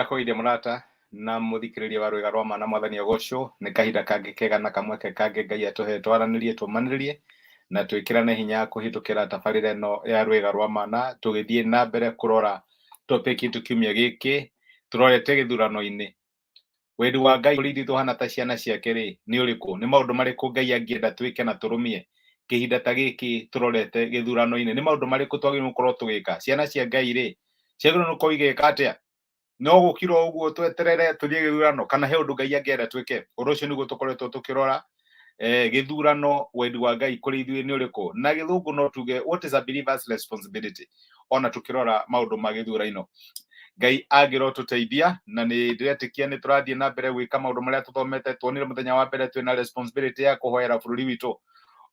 Ndĩrakũgeithia mũrata na mũthikĩrĩria wa rwĩga rwa ma na mwathani agocwo nĩ kahinda kangĩ kega na kamweke kangĩ Ngai atũhe twaranĩrie tũmanĩrĩrie na twĩkĩrane hinya kũhĩtũkĩra tabarĩra ĩno ya rwĩga rwa ma na tũgĩthiĩ na mbere kũrora topic itũ kiumia gĩkĩ tũrorete gĩthurano-inĩ. Wendi wa Ngai kũrĩ ithuĩ tũhana ta ciana ciake rĩ nĩ ũrĩkũ? Nĩ maũndũ marĩkũ Ngai angĩenda twĩke na tũrũmie kĩhinda ta gĩkĩ tũrorete gĩthurano-inĩ? Nĩ maũndũ marĩkũ twagĩrĩirwo gũkorwo tũgĩka? Ciana cia Ngai rĩ ciagĩrĩirwo nĩ gũkorwo igĩka atĩa? No gũkira o ũguo tweterere tũthiĩ gĩthurano kana he ũndũ Ngai angĩenda twĩke? Ũndũ ũcio nĩguo tũkoretwo tũkĩrora. Gĩthurano wendi wa Ngai kũrĩ ithuĩ nĩ ũrĩkũ? Na gĩthũngũ no tuge what is a believer's responsibility? Ona tũkĩrora maũndũ ma gĩthurano. Ngai angĩrotũteithia na nĩ ndĩretĩkia nĩ tũrathiĩ na mbere gwĩka maũndũ marĩa tũthomete. Tuonire mũthenya wa mbere twĩna responsibility ya kũhoera bũrũri witũ.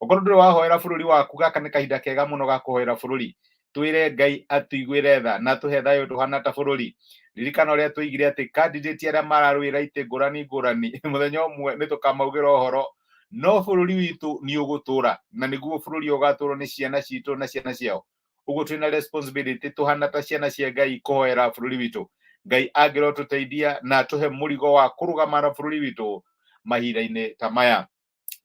Okorwo ndũrĩ wahoera bũrũri waku, gaka nĩ kahinda kega mũno ga kũhoera bũrũri. Twĩre Ngai atũiguĩre tha na atũhe thayũ tũhana ta bũrũri. Ririkana ũrĩa tũigire atĩ candidate arĩa mararũĩra itĩ ngũrani ngũrani mũthenya ũmwe nĩ tũkamaugĩra ũhoro, no bũrũri witũ nĩ ũgũtũra na nĩguo bũrũri ũgatũrwo nĩ ciana citũ na ciana ciao. Ũguo twĩna responsibility tũhana ta ciana cia Ngai kũhoera bũrũri witũ. Ngai angĩrotũteithia na atũhe mũrigo wa kũrũgama na bũrũri witũ mahinda-inĩ ta maya.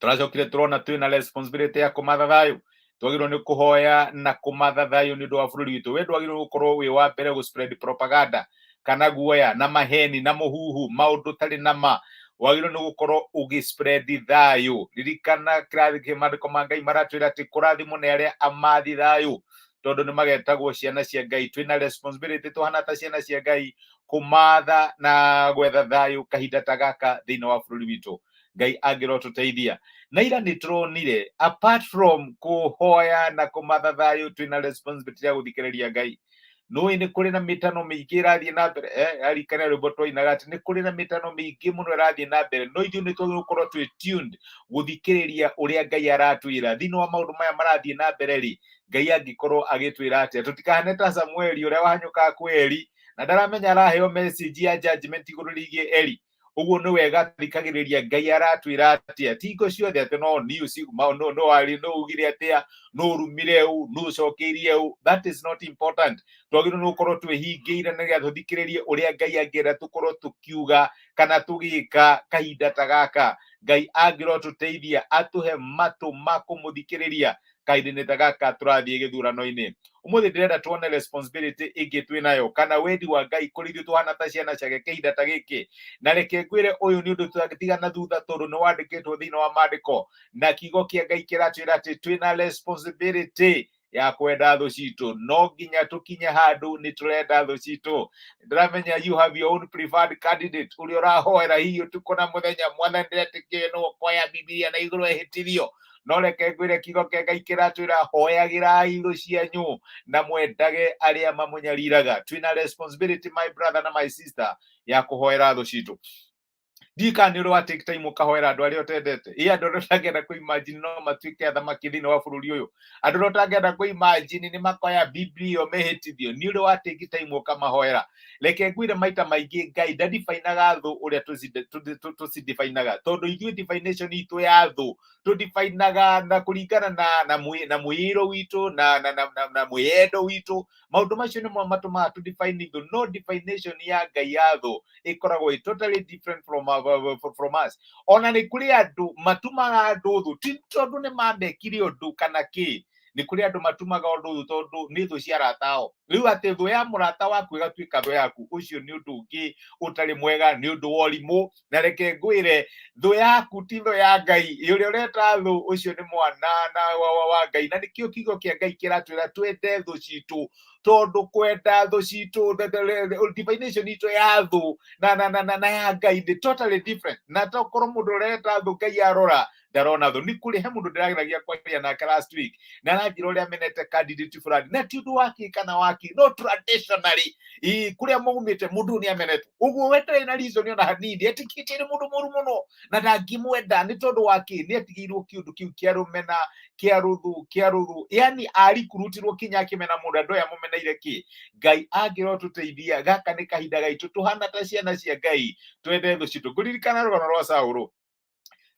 Tũracokire tũrona twĩna responsibility ya kũmatha thayũ. Twagĩrĩirwo nĩ kũhoya na kũmatha thayũ nĩ ũndũ wa bũrũri witũ. We ndwagĩrĩirwo gũkorwo wĩ wa mbere gũ spread propaganda kana guoya na maheni na mũhuhu maũndũ tarĩ na ma. Wagĩrĩirwo nĩ gũkorwo ũgĩ spread thayũ. Ririkana kĩrathi kĩ maandĩko ma Ngai maratwĩra atĩ kũrathimwo nĩ arĩa amathi thayũ tondũ nĩ magetagwo ciana cia Ngai. Twĩna responsibility tũhana ta ciana cia Ngai kũmatha na gwetha thayũ kahinda ta gaka thĩinĩ wa bũrũri witũ. Ngai angĩrotũteithia. Na ira nĩ tũronire apart from kũhoya na kũmatha thayũ twĩna responsibility ya gũthikĩrĩria Ngai. Nũĩ nĩ kũrĩ na mĩtano mĩingĩ ĩrathiĩ na mbere, arikana rwĩmbo twainaga atĩ nĩ kũrĩ na mĩtano mĩingĩ mũno ĩrathiĩ na mbere, no ithuĩ nĩ twagĩrĩirwo gũkorwo twĩ tuned gũthikĩrĩria ũrĩa Ngai aratwĩra thĩinĩ wa maũndũ maya marathiĩ na mbere rĩ, Ngai angĩkorwo agĩtwĩra atĩa. Tũtikahane ta Samueli ũrĩa wahanyũkaga kwĩ Eli na ndaramenya araheo message ya judgment igũrũ rĩgiĩ Eli. Ũguo nĩ wega tũthikagĩrĩria Ngai aratwĩra atĩa, ti hingo ciothe atĩ no news no no arĩ no ugire atĩa, no ũrumire ũ, no ũcokeirie ũ. That is not important. Twagĩrĩirwo nĩ gũkorwo twĩhingĩire nĩgetha tũthikĩrĩrie ũrĩa Ngai angĩenda tũkorwo tũkiuga kana tũgĩka kahinda ta gaka. Ngai angĩrotũteithia atũhe matũ ma kũmũthikĩrĩria kahinda-inĩ ta gaka tũrathiĩ gĩthurano-inĩ. Ũmũthĩ ndĩrenda tuone responsibility ĩngĩ twĩ nayo kana wendi wa Ngai kũrĩ ithuĩ tũhana ta ciana ciake kĩhinda ta gĩkĩ. Na reke ngwĩre ũyũ nĩ ũndũ tũtangĩtiga na thutha tondũ nĩ wandĩkĩtwo thĩinĩ wa maandĩko na kiugo kĩa Ngai kĩratwĩra atĩ twĩna responsibility ya kwenda thũ citũ. No nginya tũkinye handũ nĩ tũrenda thũ citũ. Ndĩramenya you have your own preferred candidate ũrĩa ũrahoera hihi ũtukũ na mũthenya, mwathani ndĩretĩkĩre no ũkoya Bibilia na igũrũ ehĩtithio. No reke ngwĩre kiugo kĩa Ngai kĩratwĩra hoyagĩrai thũ cianyu na mwendage arĩa mamũnyariraga. Twĩna responsibility my brother na my sister ya kũhoera thũ citũ. Ndiũĩ kana nĩ ũrĩ wa take time ũkahoera andũ arĩa ũtendete. Ĩ andũ arĩa ũtangĩenda kũ imagine no matuĩke athamaki thĩinĩ wa bũrũri ũyũ. Andũ arĩa ũtangĩenda kũ imagine nĩ makoya Bibilia mehĩtithio. Nĩ ũrĩ wa take time ũkamahoera. Reke ngwĩre maita maingĩ Ngai ndadifainaga thũ ũrĩa tũcidifainaga, tondũ ithuĩ definition itũ ya thũ tũdifainaga na kũringana na mwĩĩro witũ na mwĩyendo witũ. Maũndũ macio nĩmo matũmaga tũ define thũ, no definition ya Ngai ya thũ ĩkoragwo ĩ totally different from us. Ona nĩ kũrĩ andũ matumaga andũ thũ ti tondũ nĩ mamekire ũndũ kana kĩ, nĩ kũrĩ andũ matumaga ũndũ thũ tondũ nĩ thũ cia arata ao. Rĩu atĩ thũ ya mũrata waku ĩgatuĩka thũ yaku, ũcio nĩ ũndũ ũngĩ ũtarĩ mwega, nĩ ũndũ wa ũrimũ. Na reke ngwĩre thũ yaku ti thũ ya Ngai. Ũrĩa ũreta thũ ũcio nĩ mwana na wa Ngai. Na nĩkĩo kiugo kĩa Ngai kĩratwĩra twende thũ citũ, tondũ kwenda thũ citũ, the definition itũ ya thũ na ya Ngai nĩ totally different. Na tokorwo mũndũ ũreta thũ Ngai arora ndarona thũ. Nĩ kũrĩ he mũndũ ndĩrageragia kwaria nake last week na aranjĩra ũrĩa amenete candidate fulani, na ti ũndũ wa kĩ kana wa kĩ, no traditionally kũrĩa maumĩte mũndũ ũyũ nĩ amenete ũguo, we ndarĩ na reason ona hanini, etĩkĩtie nĩ mũndũ mũru mũno na ndangĩmwenda. Nĩ tondũ wa kĩ? Nĩ atigĩirwo kĩũndũ kĩu kĩa rũmena, kĩa rũthũ, kĩa rũthũ, yani arikurutirwo kinya akĩmena mũndũ. Andũ aya mũmeneire kĩ? Ngai angĩrotũteithia, gaka nĩ kahinda gaitũ tũhana ta ciana cia Ngai twende thũ citũ. Ngũririkana rũgano rwa Saũlũ.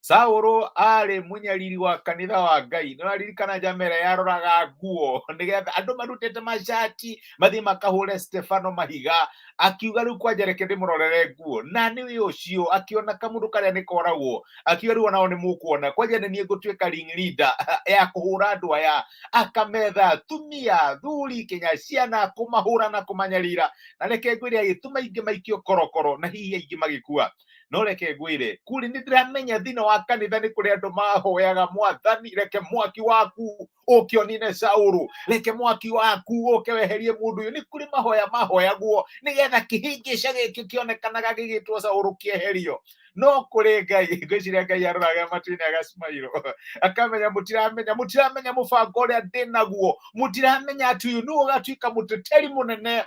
Saũlũ arĩ mũnyariri wa kanitha wa Ngai. Nĩ ũraririkana njama ĩrĩa yaroraga nguo nĩgetha andũ marutĩte macati mathiĩ makahũre Stefano mahiga. Akiuga rĩu kwanja reke ndĩmũrorere nguo, na nĩwe ũcio akĩona kamũndũ karĩa nĩ koragwo, akiuga rĩu onao nĩ mũkuona, kwanja nĩ niĩ ngũtuĩka ring leader ya kũhũra andũ aya. Akametha atumia, thuri, kinya ciana, kũmahũra na kũmanyarira. Na reke ngwĩre, agĩtũma aingĩ maikio korokoro na hihi aingĩ magĩkua. No reke ngwĩre kũrĩ, nĩ ndĩramenya thĩinĩ wa kanitha nĩ kũrĩ andũ mahoyaga, Mwathani, reke mwaki waku ũke ũnine Saũlũ, reke mwaki waku ũke weherie mũndũ ũyũ. Nĩ kũrĩ mahoya mahoyagwo nĩgetha kĩhĩngĩca gĩkĩ kĩonekanaga gĩgĩtwo Saũlũ kĩeherio. No kũrĩ Ngai, ngwĩciria Ngai aroraga matu-inĩ agacimairwo, akamenya mũtiramenya, mũtiramenya mũbango ũrĩa ndĩ naguo, mũtiramenya atĩ ũyũ nĩwe ũgatuĩka mũteteri mũnene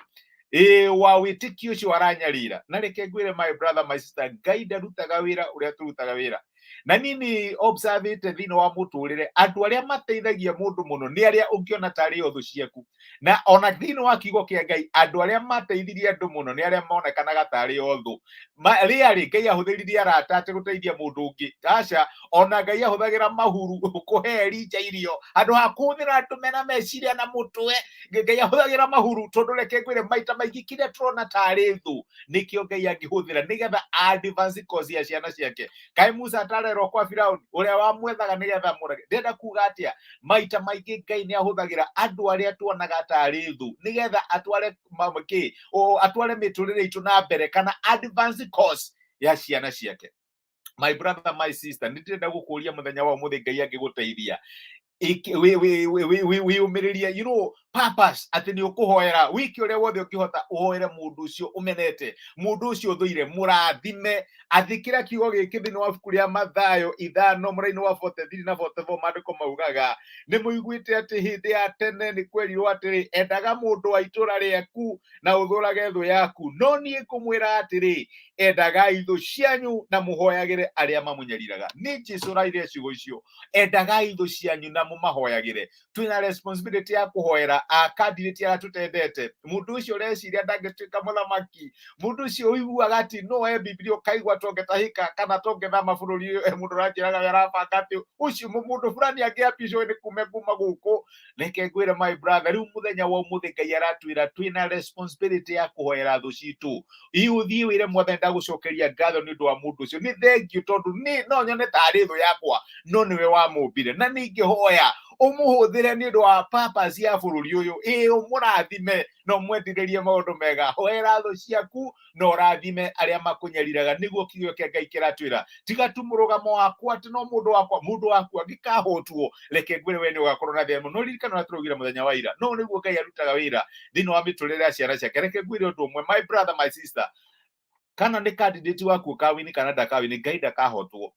ĩ wa wĩtĩkio ũcio aranyarira. Na reke ngwĩre, my brother, my sister, Ngai ndarutaga wĩra ũrĩa tũrutaga wĩra. Na niĩ nĩ observĩte thĩinĩ wa mũtũrĩre, andũ arĩa mateithagia mũndũ mũno nĩ arĩa ũngĩona tarĩ o thũ ciaku. Na ona thĩinĩ wa kiugo kĩa Ngai, andũ arĩa mateithirie andũ mũno nĩ arĩa monekanaga tarĩ o thũ. Rĩarĩ Ngai ahũthĩririe arata atĩ gũteithia mũndũ ũngĩ? Aca. Ona Ngai ahũthagĩra mahuru kũhe Elija irio handũ ha kũhũthĩra andũ mena meciria na mũtwe. Ngai ahũthagĩra mahuru, tondũ reke ngwĩre, maita maingĩ kĩrĩa tũrona tarĩ thũ nĩkĩo Ngai angĩhũthĩra nĩgetha advance cause ya ciana ciake. Kaĩ Musa atarerwo kwa Firauni ũrĩa wamwethaga nĩgetha amũrage? Ndĩrenda kuga atĩa? Maita maingĩ Ngai nĩ ahũthagĩra andũ arĩa tuonaga tarĩ thũ nĩgetha atware kĩ atware mĩtũrĩre itũ na mbere kana advance cause ya ciana ciake. My brother, my sister, nĩ ndĩrenda gũkũria mũthenya wa ũmũthĩ, Ngai angĩgũteithia, wĩyũmĩrĩrie, purpose atĩ nĩ ũkũhoera wiki ũrĩa wothe ũngĩhota, ũhoere mũndũ ũcio ũmenete, mũndũ ũcio ũthũire, mũrathime. Athĩkĩra kiugo gĩkĩ thĩinĩ wa ibuku rĩa Mathayo 5 mũraini wa 43 na 44. Maandĩko maugaga, nĩ mũiguĩte atĩ hĩndĩ ya tene nĩ kwerirwo atĩrĩ, 'Endaga mũndũ wa itũũra rĩaku na ũthũrage thũ yaku.' No niĩ ngũmwĩra atĩrĩ, endagai thũ cianyu na mũhoyagĩre arĩa mamũnyariraga. Nĩ Jesu ũraire ciugo icio, endagai thũ cianyu na mũmahoyagĩre. Twĩna responsibility ya kũhoera a candidate arĩa tũtendete, mũndũ ũcio ũreciria ndangĩtuĩka mũthamaki, mũndũ ũcio ũiguaga atĩ no e Bibilia ũkaigua tũngĩtahĩka kana tũngĩthama bũrũri. Mũndũ ũranjĩraga we arabanga atĩ ũcio mũndũ fulani angĩapicwo nĩ kume kuma gũkũ. Reke ngwĩre, my brother, rĩu mũthenya wa ũmũthĩ Ngai aratwĩra twĩna responsibility ya kũhoera thũ citũ. Ũthiĩ wĩre Mwathani, ndagũcokeria ngatho nĩ ũndũ wa mũndũ ũcio, nĩ thengiũ tondũ nĩ no nyone tarĩ thũ yakwa, no nĩwe wamũmbire, na ningĩhoya ũmũhũthĩre nĩ ũndũ wa purpose ya bũrũri ũyũ. Ĩ ũmũrathime na ũmwendirĩrie maũndũ mega. Hoera thũ ciaku na ũrathime arĩa makũnyariraga, nĩguo kiugo kĩa Ngai kĩratwĩra. Tiga tu mũrũgamo wakwa atĩ no mũndũ wakwa, mũndũ waku angĩkahotwo, reke ngwĩre we nĩ ũgakorwo na thĩna mũno. Ririkana ũrĩa tũraugire mũthenya wa ira, no nĩguo Ngai arutaga wĩra thĩinĩ wa mĩtũrĩre ya ciana ciake. Reke ngwĩre ũndũ ũmwe, my brother, my sister, kana nĩ candidate waku ũkawini kana ndakawini, Ngai ndakahotwo.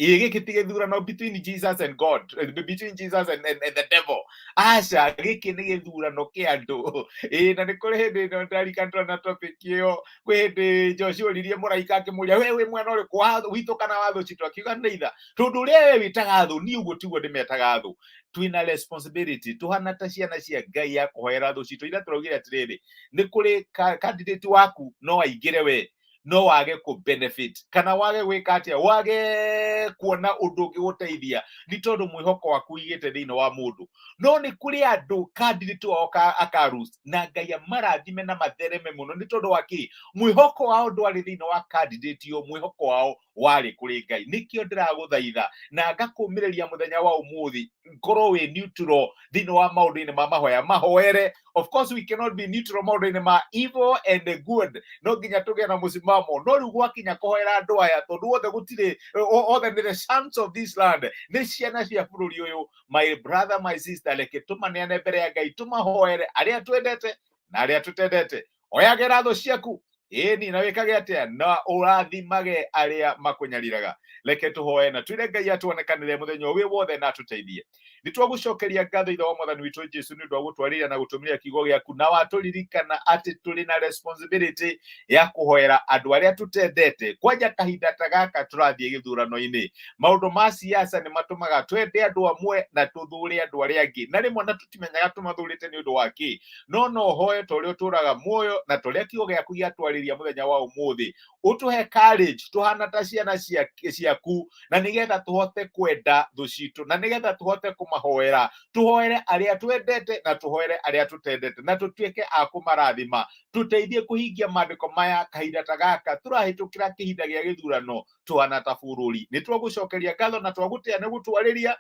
Ĩ gĩkĩ ti gĩthurano between Jesus and God, between Jesus and the devil. Aca, gĩkĩ nĩ gĩthurano kĩa andũ. Ĩ na nĩ kũrĩ hĩndĩ ĩno ndarikana na topic ĩyo, kwĩ hĩndĩ Joshua oririe mũraika akĩmũria, we wĩ mwena ũrĩkũ witũ kana wa thũ citũ? Akiuga neither, tondũ ũrĩa we wĩtaga thũ, niĩ ũguo tiguo ndĩmetaga thũ. Twĩna responsibility tũhana ta ciana cia Ngai ya kũhoera thũ citũ. Ira tũraugire atĩrĩrĩ, nĩ kũrĩ candidate waku no aingĩre, we no wage kũ benefit kana wage gwĩka atĩa, wage kuona ũndũ ũngĩgũteithia, nĩ tondũ mwĩhoko waku ũigĩte thĩinĩ wa mũndũ. No nĩ kũrĩ andũ candidate wao akarus na Ngai amarathime na mathereme mũno. Nĩ tondũ wa kĩ? Mwĩhoko wao ndwarĩ thĩinĩ wa candidate ĩyo, mwĩhoko wao warĩ kũrĩ Ngai. Nĩkĩo ndĩragũthaitha na ngakũmĩrĩria mũthenya wa ũmũthĩ, ngorwo wĩ neutral thĩinĩ wa maũndũ-inĩ ma mahoya, mahoere. Of course we cannot be neutral maũndũ-inĩ ma evil and the good, no nginya tũgĩe na mũsimamo. No rĩu gwakinya kũhoera andũ aya, tondũ othe gũtirĩ, othe nĩ the sons of this land, nĩ ciana cia bũrũri ũyũ. My brother, my sister, reke tũmaneane mbere ya Ngai, tũmahoere arĩa twendete na arĩa tũtendete. Oyagĩra thũ ciaku, ĩni, na wĩkage atĩa? Na ũrathimage arĩa makũnyariraga. Reke tũhoe na twĩre Ngai atuonekanĩre mũthenya ũyũ wothe na atũteithie. Nĩ twagũcokeria ngatho, Ithe wa Mwathani witũ Jesu, nĩ ũndũ wa gũtwarĩria na gũtũmĩria kiugo gĩaku, na watũririkana atĩ tũrĩ na responsibility ya kũhoera andũ arĩa tũtendete, kwanja kahinda ta gaka tũrathiĩ gĩthurano-inĩ. Maũndũ ma siasa nĩ matũmaga twende andũ amwe na tũthũre andũ arĩa angĩ, na rĩmwe na tũtimenyaga tũmathũrĩte nĩ ũndũ wa kĩ. No no hoe ta ũrĩa ũtũraga muoyo na ta ũrĩa kiugo gĩaku gĩatwarĩria. Tũrarĩria mũthenya wa ũmũthĩ. Ũtũhe courage tũhana ta ciana ciaku, na nĩgetha tũhote kwenda thũ citũ, na nĩgetha tũhote kũmahoera, tũhoere arĩa twendete na tũhoere arĩa tũtendete, na tũtuĩke a kũmarathima. Tũteithie kũhingia maandĩko maya kahinda ta gaka tũrahĩtũkĩra kĩhinda gĩa gĩthurano tũhana ta bũrũri. Nĩ twagũcokeria ngatho na twagũtĩa nĩ gũtwarĩria.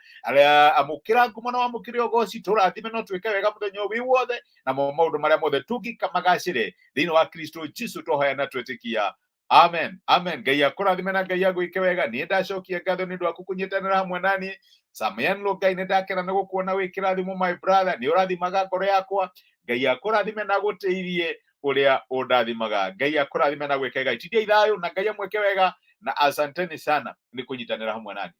Amũkĩra ngumo na wamũkĩre ũgoci. Tũrathime no twĩke wega mũthenya wĩ wothe, namo maũndũ marĩa mothe tũngĩka magacĩre thĩinĩ wa Kristo Jesu twahoya na twetĩkia. Amen, amen. Ngai akũrathime na Ngai agwĩke wega. Niĩ ndacokia ngatho nĩ ũndũ waku kũnyitanĩra hamwe naniĩ. Samian Lo, Ngai nĩ ndakena nĩ gũkuona wĩ kĩrathimo, my brother. Nĩ ũrathimaga ngoro yakwa. Ngai akũrathime na gũtĩirie ũrĩa ũndathimaga. Ngai akũrathime na gwĩke wega. Itindiai thayũ na Ngai amwĩke wega, na asanteni sana nĩ kũnyitanĩra hamwe nani.